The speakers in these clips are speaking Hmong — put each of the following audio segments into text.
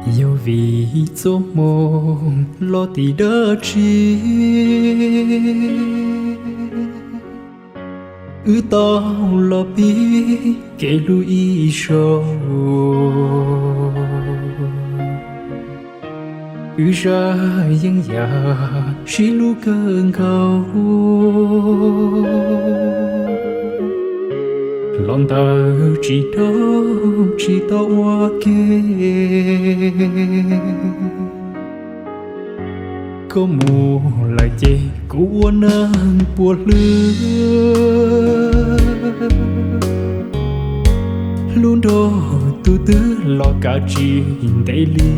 Yog vim txoj hmoo los tim dab tsi, wb tau los pib kev hlub ib zaug. Wb zaj yeeb yam sib hlub kawg nkaus, los ntawm tsis dog tsis tau ua ke. Koj mus lawm ces kuv ua neeg puas hlwb, hlub nrog tus twg los kav tsis ntev li.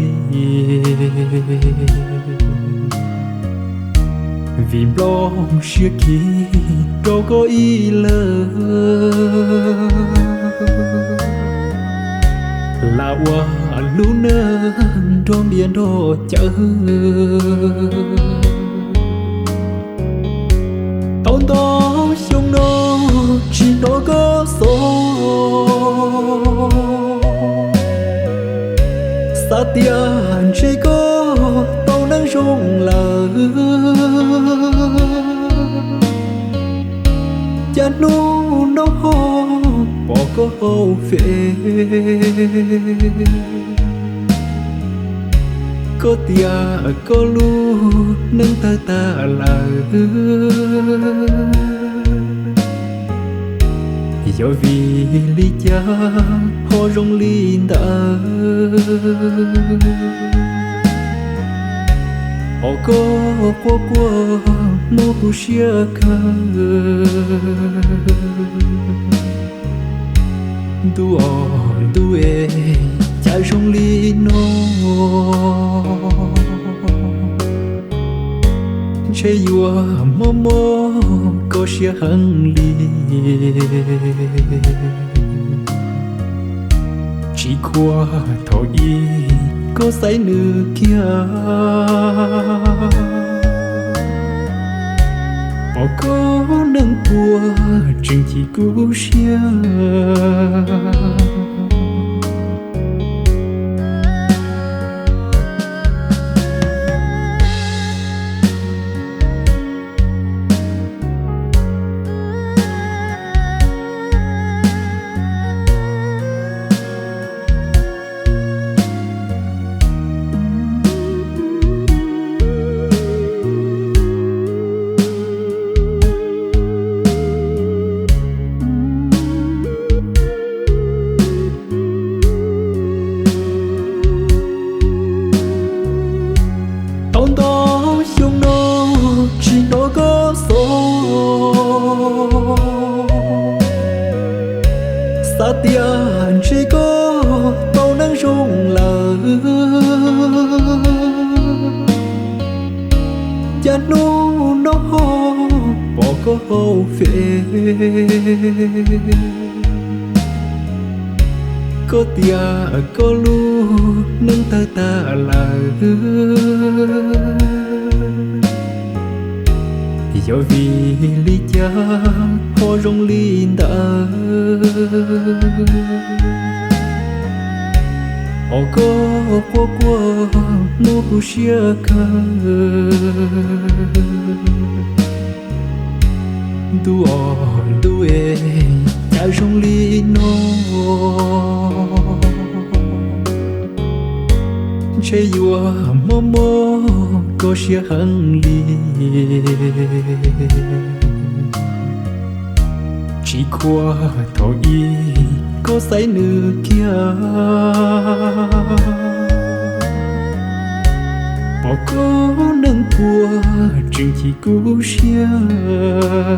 Vim nplooj siab khi rau koj ib leeg, lam ua lub neej nrog ntiaj nrog cawv. Tau ntau xyoo no tsis hnov koj xov, xav tias ntshe koj tau neeb zoo lawm. Cas hnub no ho pom koj hauv Face, koj tias koj lub neej tawg tag lawm. Yog vim li cas ho zoo li ntawd, hos koj quaj quaj muab kuv siab kawg. Ntuj os ntuj es, cas zoo li no, ntshe yuav mob mob koj siab heev li. Tsis khuam thaum ub koj xaiv nws kiag, pom koj neeg puag tseem chim kuv siab. Tau ntau xyoo no tsis hnov koj xov, xav tias ntshe koj tau neeb zoo lawm. Cas hnub no ho pom koj hauv Face, koj tias koj lub neej tawg tag lawm. Yog vim li cas ho zoo li ntawd, hos koj quaj quaj muab kuv siab kawg. Ntuj os ntuj es, cas zoo li no, ntshe yuav mob mob koj siab heev li. Tsis khuam thaum ub koj xaiv nws kiag, pom koj neeg puag tseem chim kuv siab.